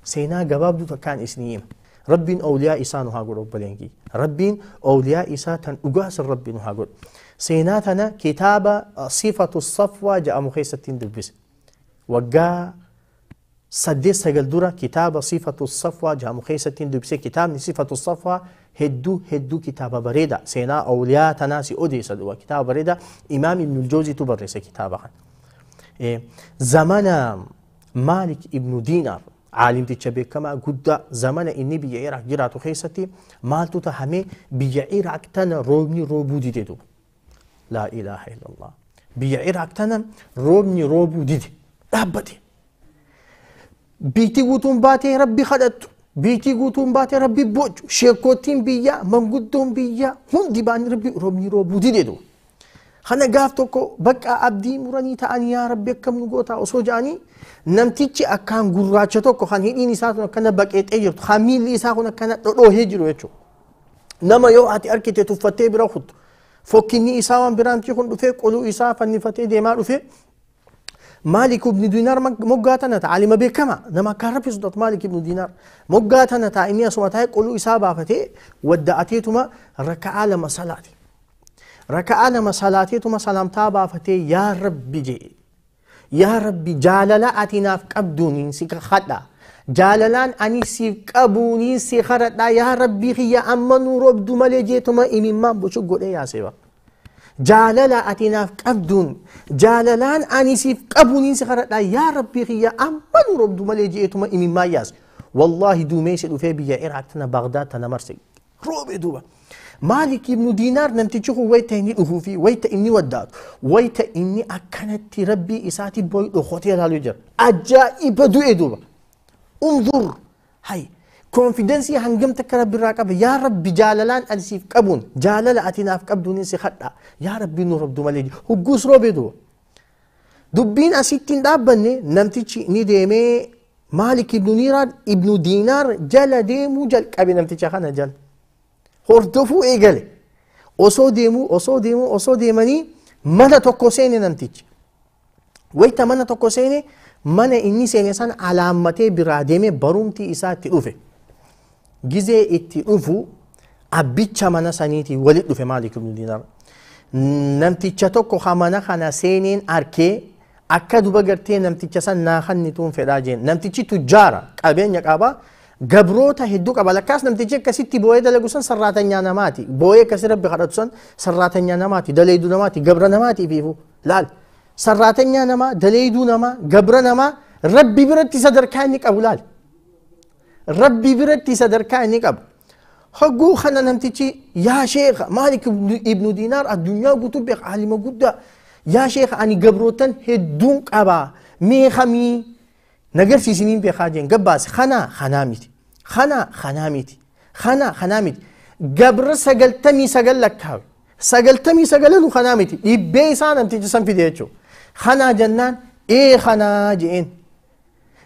Seenaa gabaabduu takkaan isinii hima. Rabbiin awliyaa isaa nu haa godhu obboleen kiyya. Rabbiin awliyaa isaa tan dhugaa san Rabbi nu haa godhu. Seenaa tana kitaaba Sifatu Safwaa jedhamu keessatti hin dubbise. Waggaa 8-9 dura kitaaba Sifatu Safwaa jedhamu keessatti hin dubbise. Kitaabni Sifatu Safwaa hedduu hedduu kitaaba bareeda. Seenaa awliyaa tanaa si odeessa duuba kitaaba bareeda. Imaam Ibnul Jawziitu barreesse kitaaba kana. Zamana Maalik Ibnu Diinaar caalimticha beekamaa guddaa zamana inni biyya Iraaq jiraatu keessatti maaltu tahamee biyya Iraaq tana roobni roobuu dide duuba. Laa ilaaha illallah. Biyya Iraaq tana roobni roobuu dide dhaabbate. Biitti guutuun baatee Rabbi kadhattu. Biitti guutuun baatee Rabbi bocu. Sheekootiin biyyaa, manguddoon biyyaa hundi baanii Rabbi roobni roobuu dide duuba. Kana gaaf tokko bakka abdii muranii ta'anii yaa Rabbi akkam nu goota osoo jedhanii namtichi akkaan gurraacha tokko kan hidhiin isaa kun akkana baqeexee jirtu kan miilli isaa kun akkana dhodhoohee jiru jechuudha. Nama yoo ati argite tuffattee bira kuttu fokkinni isaa waan biraamchi kun dhufee qoluu isaa fannifatee deemaa dhufee Maalik ibn Diinaar moggaa tana ta'a alima beekama nama akkaan Rabbi sodaatu Maalik ibn Diinaar moggaa tana ta'a inni asuma taa'ee qoluu isaa baafatee wadda'ateetuma raka'aa lama salaate. Raka'aa lama salaateetuma salaamtaa baafatee yaa Rabbi jedhe. Yaa Rabbi jaalala ati naaf qabduun si kadha. Jaalalaan ani siif qabuun si kadhadha. Yaa Rabbi kiyya amma nu roobdu malee jeetuma imimmaan bocu godhee yaasee. Jaalala ati naaf qabduun jaalalaan ani siif qabuun si kadhadha. Yaa Rabbi kiyya amma nu roobdu malee jeetuma imimmaan yaase. Wallaahi duumessi dhufee biyya Iraaq tana Baghdaad tana marse. Roobe duuba. Maalik ibnu Diinaar namtichi kun wayita inni dhufuu fi wayita inni waddaatu wayita inni akkanatti rabbii isaati boo'u dhokotee ilaaluu jira. Ajaa'iba du'e duuba. Unzur hay konfidensii hangam takka rabbi irraa qaba yaa rabbi jaalalaan ani siif qabuun jaalala ati naaf qabduun si kadha yaa rabbi nu robdu malee hugguus roobe duuba. Dubbiin asitti hin dhaabbanne namtichi ni deemee Maalik ibnu Diinaar jala deemuu jalqabe namticha kana jala. Hordofuu eegale. Osoo deemuu osoo deemuu osoo deemanii mana tokko seene namtichi. Wayita mana tokko seene mana inni seene sana alaammatee biraa deemee barumti isaa itti dhufe. Gizee itti dhufu abbicha mana saniitii walitti dhufe Maalik ibn Diinaar. Namticha tokko ha mana kana seeneen arkee akka duba gartee namticha san naa kannituun fedhaa jeen. Namtichi tujjaara qabeenya qaba. Gabroota hedduu qaba. Lakkaas namtichi akkasitti boo'ee dalagu san sarraatanyaa namaati. Boo'ee akkasi rabbi kadhatu san sarraatanyaa namaati. Daleeyduu namaati. Gabra namaati fiifu. Laal. Sarraatanyaa namaa, daleeyduu namaa, gabra namaa rabbi biratti sadarkaa inni qabu laal. Rabbi biratti sadarkaa inni qabu. Hogguu kana namtichi yaa sheekha Maalik ibnu Diinaar addunyaa guutuu beeka aalima guddaa. Yaa sheekha ani gabrootan hedduun qaba. Mee kamii nagarsiisiniin beekaa jeen gabbaase kanaa kanaa miti. Kana kanaa miti. Kana kanaa miti. Gabra 99 lakkaawe. 99 kanaa miti. Dhibbee isaa namtichi san fide jechuudha. Kanaa jennaan ee kanaa je'een.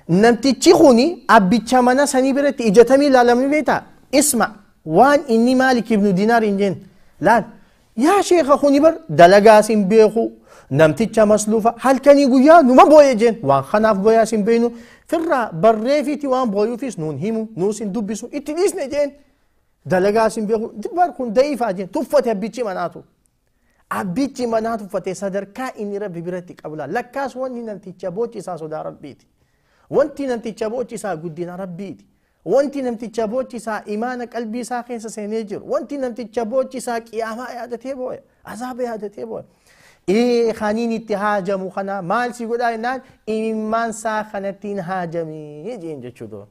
Namtichi kuni abbicha mana sanii biratti ijatamii ilaalamni beektaa? Isma waan inni Maalik ibnu Diinaar hin jeen. Laal yaa sheekha kuni bar dalagaas hin beeku. Namticha masluufa halkanii guyyaa numa boo'ee jeen. Waan kanaaf boo'aas hin beeknu. Firraa barreefiiti waan boo'uufis nuun himu nuus hin dubbisu itti dhiisne jeen. Dalagaas hin beeku bar kun da'iifaa jeen tuffate abbichi manaatu. Abbichi manaa tuffate sadarkaa inni rabbi biratti qabu laal. Lakkaas wanni namticha boochisaa sodaa rabbiiti. Wanti namticha boochisaa guddina rabbiiti. Wanti namticha boochisaa imaana qalbii isaa keessa seenee jiru. Wanti namticha boochisaa qiyaamaa yaadatee booya. Azaaba yaadatee booya. Ee kaniin itti haajamu kana maal si godhaa jennaan imimmaan isaa kanattiin haajamee jeen jechuudha.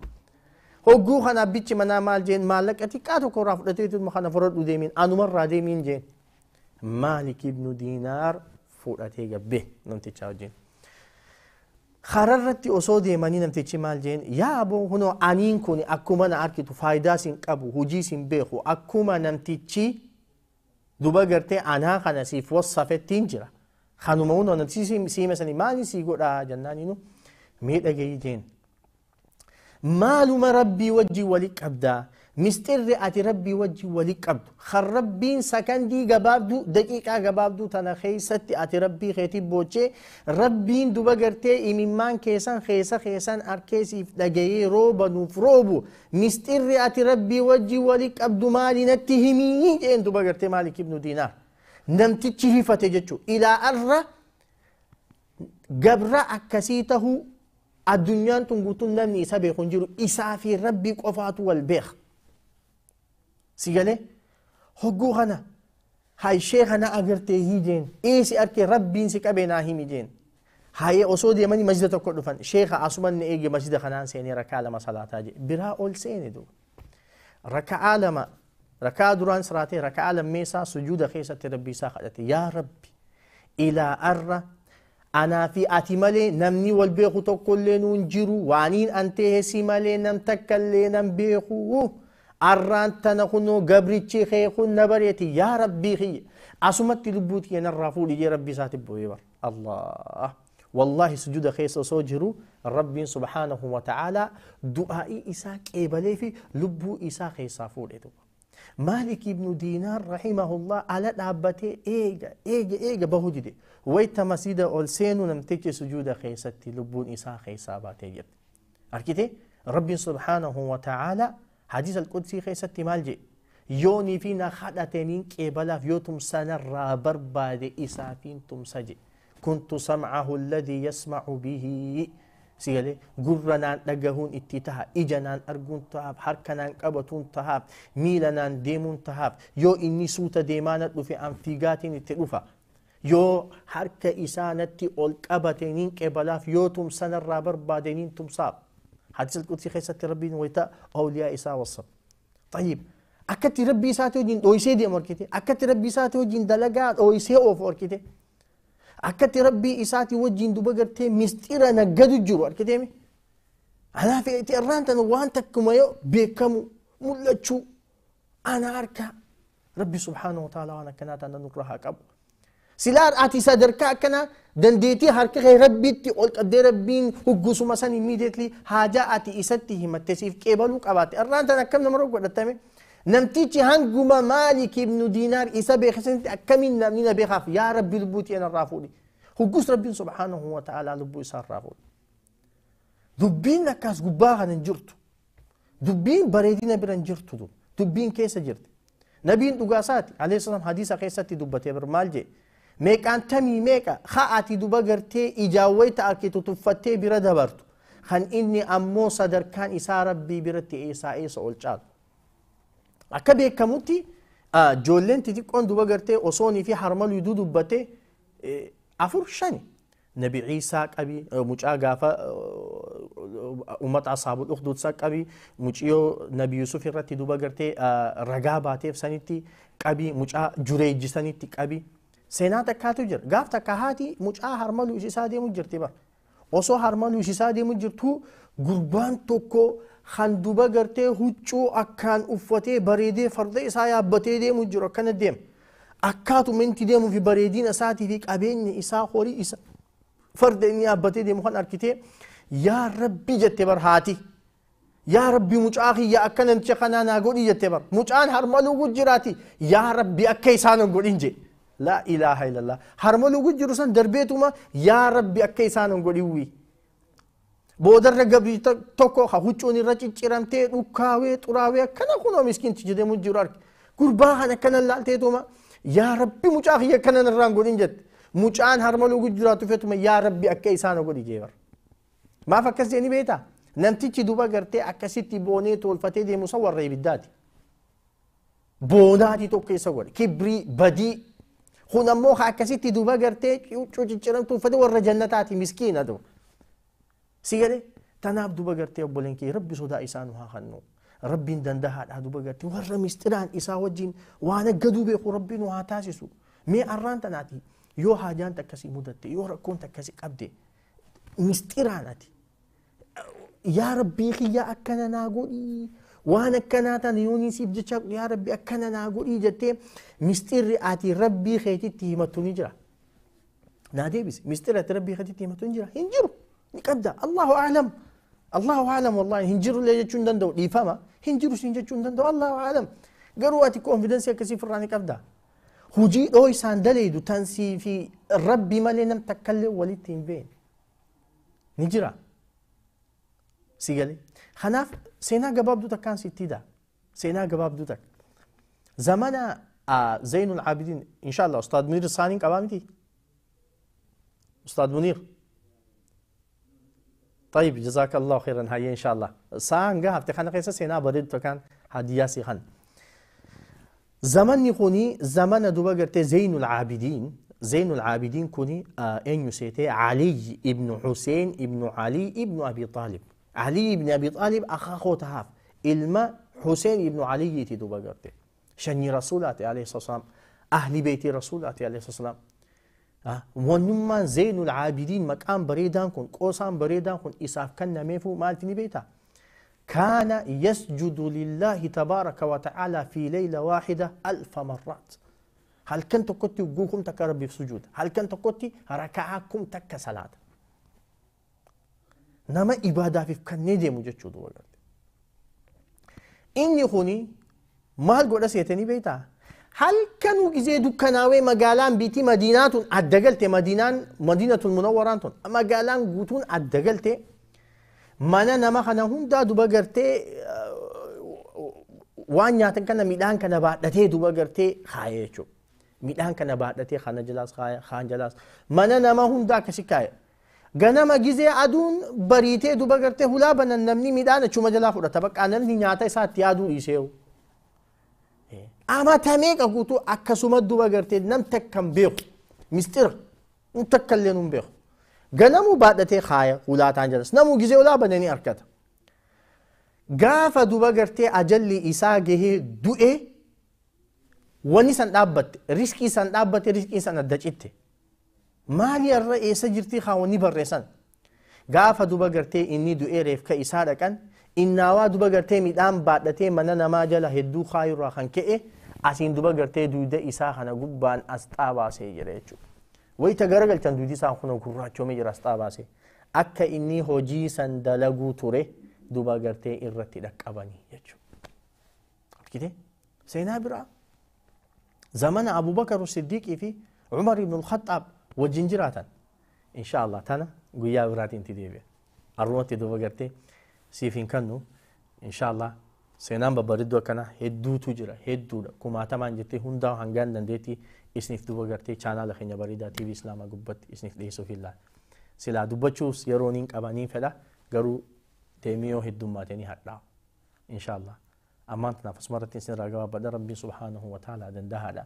Hogguu kana abbichi manaa maal jeen maallaqa xiqqaa tokko irraa fudhateetu kana fudhadhu deemiin anumarraa deemiin jeen. Maalik ibnu Diinaar fudhatee gabbee namtichaa wajjin. Kararratti osoo deemanii namtichi maal jeen yaa aboo kunoo aniin kun akkuma na arkitu faayidaa sin qabu hojii sin beeku akkuma namtichi duba gartee anaa kana siif wassafettiin jira. Kanuma hunoo namtichi siima sanii maali sii godhaa jennaan inu miidhagee jeen. Maaluma rabbii wajjin wali qabdaa Misxirri ati rabbii wajjin walii qabdu kan rabbiin sakandii gabaabduu daqiiqaa gabaabduu tana keessatti ati rabbii keetii boochee rabbiin duba gartee imimmaan keessan keessa keessan harkeesiif dhagayee rooba nuuf roobu misxirri ati rabbii wajjin walii qabdu maali natti himii jeen duba gartee Maalik ibnu Diinaar namtichi hifate jechuu ilaa arra gabra akkasii tahuu addunyaan tun guutuun namni isa beeku hin jiru isaa fi rabbii qofaatu wal beeka. Sigalee hogguu kana hayshee kana agartee hijeen eesi arke rabbiin si qabee naa himi jeen hayee osoo deemanii masjida tokko dhufan sheeka asuman ni eege masjida kanaan seenee rakaa 2 salaataa jee biraa ol seene duuba rakaa 2 rakaa duraan siraatee rakaa lammeessaa sujuuda keessatti rabbii isaa kadhate yaa rabbi ilaa arra anaa fi ati malee namni wal beeku tokkollee nuun jiru waaniin an ta'e si malee nam takkallee nam beeku arraan tana kunoo gabrichi kee kun na bareeti yaa rabbii kiyya asumatti lubbuu tiyya narraa fuudhi jee rabbii isaatti boo'ee bar Allah wallaahi sujuuda keessa osoo jiru rabbiin subhaanahu wa ta'aalaa du'aa'ii isaa qeebalee fi lubbuu isaa keessaa fuudhe duuba. Maalik ibnu Diinaar rahimahullah ala dhaabbatee eega eega eega bahuu dide wayta masjida ol seenu namtichi sujuuda keessatti lubbuun isaa keessaa baatee jirti. Arkite rabbiin subhaanahu wa ta'aalaa حديث القدسي خيستي مالجي يوني فينا خدتنين قبلا في يوتم سنة رابر بعد إسافين تمسجي كنت سمعه الذي يسمع به سيالي قرنا لقهون اتتها إجنا أرجون تهاب حركنا قبطون تهاب ميلنا ديمون تهاب يو إني سوت ديمانة في أنفيقات التلوفة يو حركة إسانة القبتنين قبلا في يوتم سنة رابر بعدين تمصاب حديث القدسي خيسة ربي ويتا أولياء إساء والصب. طيب أكتي ربي ساتي وجين أويسي دي أموركتي أكتي ربي ساتي وجين دلقات أويسي أوف أوركتي أكتي ربي إساتي وجين دوبقرتي مستيرا نقدو الجرو أركتي مي أنا في إتران تنوان تكما بيكمو ملتشو أنا أركا ربي سبحانه وتعالى وأنا كنات أنا نكرها كابو سلار أتي صدرك كنا دنديتي هرك غير ربيتي قلت قد ربين وجوسو مثلا immediately حاجة أتي إستي هم التسيف كيبلوك أباتي الران أنا كم نمرق ولا تمام نمتيجي هنجوما مالك ابن دينار إسابة خسنت كم نمنا بخاف يا ربي لبوتي أنا رافولي وجوس ربي سبحانه وتعالى لبو يسار رافولي دبين كاس جباها نجرتو دبين بريدين برنجرتو دبين كيس جرت نبين دقاسات عليه السلام حديثة كيستي دبتي برمالجي ميك أنتمي ميكا خاعتي دوبا غرتي إجاويت أركيتو تفتي برد برتو خان إني أمو صدر كان إسا ربي برتي إيسا إيسا أولشاد أكبي كموتي جولين تتكون دوبا غرتي أصوني في حرمال يدو دبتي أفر شاني نبي عيسى قبي مجا غافا أمت أصحاب الأخدود قبي مجيو نبي يوسف الرتي دوبا غرتي رقاباتي في سنتي قبي مجا جريج سنتي قبي seenaa takkaatu jira gaaf takka haati mucaa harmaluu isisaa deemu jirti bar osoo harmaluu isisaa deemu jirtu gurbaan tokko kan duba gartee huccuu akkaan uffatee bareedee farda isaa yaabbatee deemu jiru akkana deema akkaatuma inni deemuu fi bareedina isaatii fi qabeenya isaa horii isa farda inni yaabbatee deemu kan arkitee yaa rabbi jette bar haati yaa rabbi mucaa kiyya akka namticha kanaa naa godhi jette bar mucaan harmaluu jiraati yaa rabbi akka isaan hin godhin jee لا إله إلا الله هرملو جرسان دربيتما يا ربي أكيسان غديوي بودر قبل توكو خوچوني رچ چيرمتي دوكاوي طراوي كنا كونو مسكين تجدمو جرار قربان كنا لالتيتما يا ربي مچاخي كنا نران غدين جت مچان هرملو جراتو فتما يا ربي أكيسان غدي جيبر ما فكس جني بيتا نمتي دوبا غرتي أكسيتي بوني تولفتي دي مصور ري بالذات بوناتي توكي سغور كبري بدي خون أمو خاكسيتي دوبا غرتي چوچ فدي ور جنتاتي مسكينة دو سيغلي تناب دوبا غرتي وبولنكي ربي صدا إسانها خنو ربي دندها دوبا غرتي ور مستران إسا وجين وانا قدو بيخو ربي نوها تاسسو مي أران تناتي يو حاجان تكسي مدتي يو ركون تكسي قبدي مستراناتي يا ربي خيا أكنا ناقولي وانا كناتا نيوني سيب جتشاك يا ربي أكنا ناقولي جتي مستر آتي ربي خيتي تيمتوني جرا نادي بس مستر آتي ربي خيتي تيمتوني جرا هنجرو نكبدا الله أعلم الله أعلم والله هنجرو اللي جتشون دندو ليفهمها Hin jiru siin jechuu hin danda'u. Allahu a'lam. Garuu ati konfidensii akkasii ofirraa ni qabdaa. Hujii dhoo isaan daleedu tan sii fi rabbi malee nam takkallee walitti hin beekne. Ni jira. Si galee. Kanaaf seenaa gabaabduu takkaan sitti hida. Seenaa gabaabduu takka. Zamana Zainul Abidin inshallah Ustaad Munir isaaniin qabaa miti? Ustaad Munir. طيب جزاك الله خيرا هيا ان شاء الله سان قهفت خنا قيسا سينا بريد كان هديا سيخن زمن يكوني زمن دوبا قرتي زين العابدين زين العابدين كوني ان يسيتي علي ابن حسين ابن علي ابن ابي طالب علي ابن ابي طالب اخا خوتهاف الما حسين ابن علي يتي دوبا قرتي شني رسولاتي عليه الصلاه والسلام اهل بيت رسولاتي عليه الصلاه والسلام Wannummaan Zainul Abidin maqaan bareedaan kun qoosaan bareedaan kun isaaf kennameefu maalti ni beektaa? Kaana yasjudu lillahi tabaaraka wa ta'ala fi leyla waahida alfa marraat. Halkan tokkotti hogguu kum takka rabbiif sujuuda. Halkan tokkotti raka'aa kum takka salaata. Nama ibaadaaf kannee deemu jechuu duuba garte. Inni kuni maal godha seetanii beektaa? Halkanuu gisee dukkanaawee magaalaan biitii Madiinaa tun adda galte Madiinaan Madiinatul Munawwaraan tun magaalaan guutuun adda galte mana nama kana hundaa duba gartee waan nyaatan kana midhaan kana baadhatee duba gartee kaayee jechuudha. Midhaan kana baadhatee kana jalaas kaaya kaan jalaas mana nama hundaa akkasi kaaya. Ganama gisee aduun bariitee duba gartee hulaa banan namni midhaan achuma jalaa fudhata bakka namni nyaata isaatti yaaduu dhiisee. Amata meeqa guutuu akkasuma duba gartee nam takka hin beeku mistira nam takka illee hin beeku. Ganamuu baadhatee kaaya hulaataan jalas namuu gisee hulaa bananii harkata. Gaafa duba gartee ajalli isaa gahee du'e wanni san dhaabbatte riskii san dhaabbatte riskii san adda citte. Maali irra eessa jirtii haa wanni barreessan. Gaafa duba gartee inni du'ee reefka isaa dhaqan innaawaa duba gartee midhaan baadhatee mana namaa jala hedduu kaayurraa kan ka'e asiin duba gartee duuda isaa kana gubbaan asxaa baasee jira jechuudha. Wayita garagalchan duudi isaa kun gurraachoomee jira asxaa baasee. Akka inni hojii san dalaguu ture duba gartee irratti dhaqqabanii jechuudha. Argitee? Seenaa biraa. Zamana Abubakar Siddiiqii fi Umar ibn al-Khattaab wajjin jiraatan. Insha Allah tana guyyaa biraatiin itti deebi'a. Har'umatti duba gartee siif hin kennu inshallah seenaan babbareedduu akkana hedduutu jira hedduudha kumaatamaan jettee hundaa hangaan dandeetti isiniif duba gartee chaanaala keenya bareedaa TV Islaamaa gubbatti isiniif dhiyeessuuf ilaala. Silaa dubbachuus yeroo niin qabanii fedha garuu deemee yoo heddummaatee ni hadhaa inshallah. Ammaan tanaaf asumarratti isinirraa gabaabadha rabbiin subhaanahu wa ta'ala dandahaadha.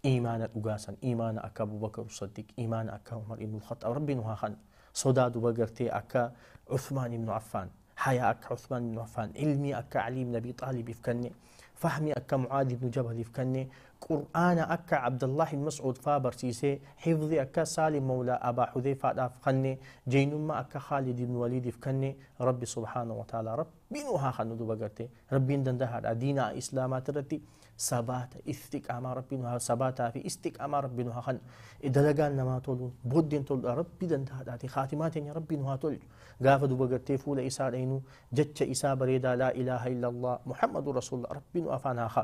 Iimaana dhugaasan iimaana akka Abubakar Saddiq iimaana akka Umar ibn al-Khattaab rabbiin haa kennu sodaa duba gartee akka Uthmaan ibn Affaan حياة أك عثمان بن عفان علمي أك علي بن أبي طالب يفكني فهمي أك معاذ بن جبل يفكني قرآن أك عبد الله بن مسعود فابر سيسي حفظي أك سالم مولى أبا حذيفة أفخني جينما أك خالد بن وليد يفكني ربي سبحانه وتعالى ربي نوها خنو بقرتي ربي ندندها دينا إسلامات رتي ثبات استقامة ربي نوها ثبات في استقامة ربي نوها خن دلقان ما تولون بودين تول ربي دندها خاتمات يا ربي نوها تول قاف دوبقرتي فول إسار عينو جتش إسا بريدا لا إله إلا الله محمد رسول الله ربي نوافانا خا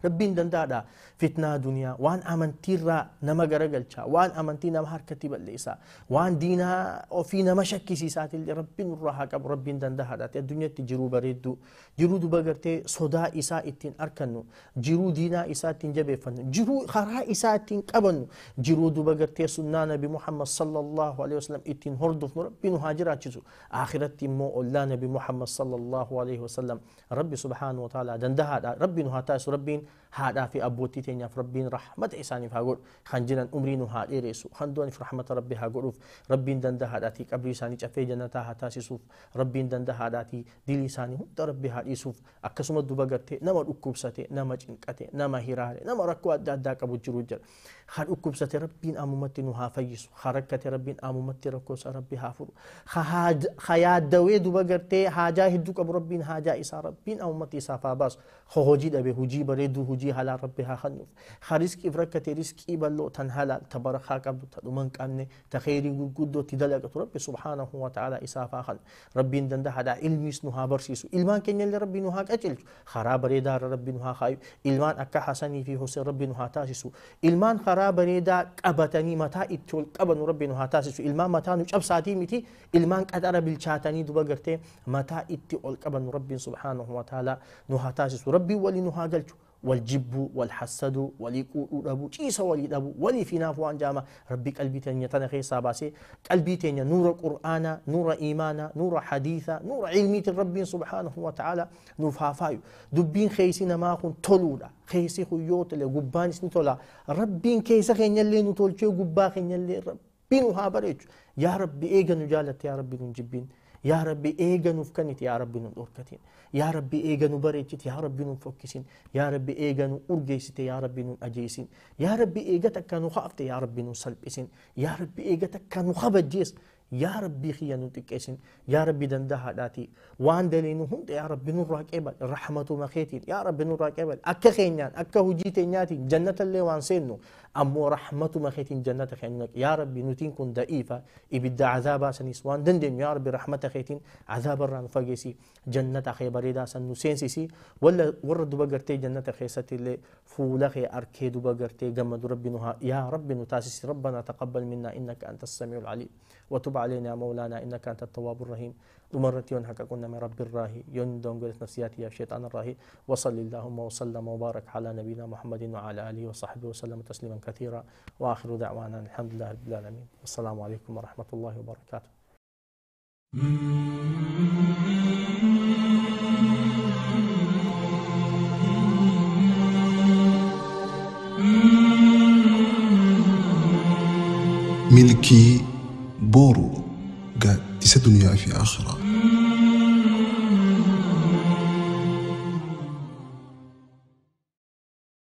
ربي دندادا فتنة دنيا وان أمنتي را نما غرغلچا وان أمنتي نما حركتي بليسا وان دينا وفي نما شكي سيسات اللي ربي نراها قب ربي دندادا الدنيا تجرو بريدو جرو دوبغرتي صدا إسا اتين أركنو جرو دينا إسا اتين جبفن جرو خرا إسا اتين قبنو جرو دوبغرتي سنة نبي محمد صلى الله عليه وسلم اتين هردف ربي نهاجرات آخرت مو الله نبي محمد صلى الله عليه وسلم ربي سبحانه وتعالى دندها ربي نهاتاس ربي هذا في أبوتي تنيا في ربين رحمة إساني فهقول خنجنا أمرين هذا رئيسو خندون في رحمة ربي هقول ربين دند هذا تيك أبري إساني شافي جنة هذا سيسوف ربين دند هذا تي ديل إساني هم ربي هذا يسوف أكسم الدبا قرتي نما ركوب ساتي نما جنكتي نما هيراه نما ركوا داك أبو جروجر خل ركوب ساتي ربين أمومتي نها فيسو خركتي ربين أمومتي ركوس ربي هافر خهاد خياد دوي دبا قرتي حاجة هدوك أبو ربين حاجة إسا ربين أمومتي سافا باس خهوجي دبي هجي بريدو hujii halaal rabbi haa kennuuf. Ha riskiif rakkate riskii bal'oo tan halaal ta barakaa qabdu ta dhuma hin qabne ta kheyrii gurguddoo itti dalagatu rabbi subhaanahu wa ta'ala isaaf haa kennu. Rabbiin danda'aadha ilmiis nu haa barsiisu. Ilmaan keenyallee rabbi nu haa qajeelchu. Karaa bareedaa irra rabbi nu haa kaayu. Ilmaan akka Hasanii fi Huseen rabbi nu haa taasisu. Ilmaan karaa bareedaa qabatanii mataa itti ol qabanu rabbi nu haa taasisu. Ilmaan mataa nu cabsaatii miti ilmaan qaxara bilchaatanii duba gartee mataa itti ol qabanu rabbiin subhaanahu wa ta'ala nu haa taasisu. Rabbiin walii nu haa galchu. Wal jibbuu, wal hassaduu, walii quudhuu dhabuu, ciisa walii dhabuu, walii finaaf waan jaama rabbi qalbii teenya tana keessaa baasee qalbii teenya nuura qur'aanaa, nuura iimaanaa, nuura hadiisaa, nuura ilmiitiin rabbiin subhaanahu wa ta'ala nuuf haa faayu. Dubbiin keessi namaa kun toluudha. Keessi kun yoo tole gubbaanis ni tola. Rabbiin keessa keenyallee nu tolchee gubbaa keenyallee rabbi nu haa bareechu. Yaa rabbi eega nu jaalatte yaa rabbi nu hin jibbiin. Yaa rabbi eega nuuf kennite yaa rabbi nu dhorkatin. Yaa rabbi eega nu bareechite yaa rabbi nu fokkisin. Yaa rabbi eega nu urgeessite yaa rabbi nu ajeessin. Yaa rabbi eega takka nu haafte yaa rabbi nu salphisin. Yaa rabbi eega takka nu kabajjees. Yaa rabbi kiyya nu xiqqeessin. Yaa rabbi danda'aadhaati. Waan daleenu hunda yaa rabbi nurraa qeebal. Rahmatuma keetiin yaa rabbi nurraa qeebal. Akka keenyaan akka hojii teenyaatiin jannatallee waan seennu ammoo rahmatuma keetiin jannata keenya naqi. Yaa rabbi nutiin kun da'iifa ibidda azaabaa sanis waan dandeenyu yaa rabbi rahmata keetiin azaabarraa nu fageessi. Jannata kee bareedaa san nu seensisi. Warra duba gartee jannata keessatti illee fuula kee arkee duba gartee gammadu rabbi nu haa yaa rabbi nu taasisi. Rabbana taqabbal minna innaka anta as-sami'ul aliim. وتب علينا يا مولانا إنك أنت التواب الرحيم. ومرتي ينحك كنا من رب الراهي يندون قلت نفسياتي يا شيطان الراهي. وصل اللهم وسلم وبارك على نبينا محمد وعلى آله وصحبه وسلم تسليما كثيرا. وآخر دعوانا الحمد لله رب العالمين. والسلام عليكم ورحمة الله وبركاته. ملكي بورو gaaddisa duniyaa fi akhiraa.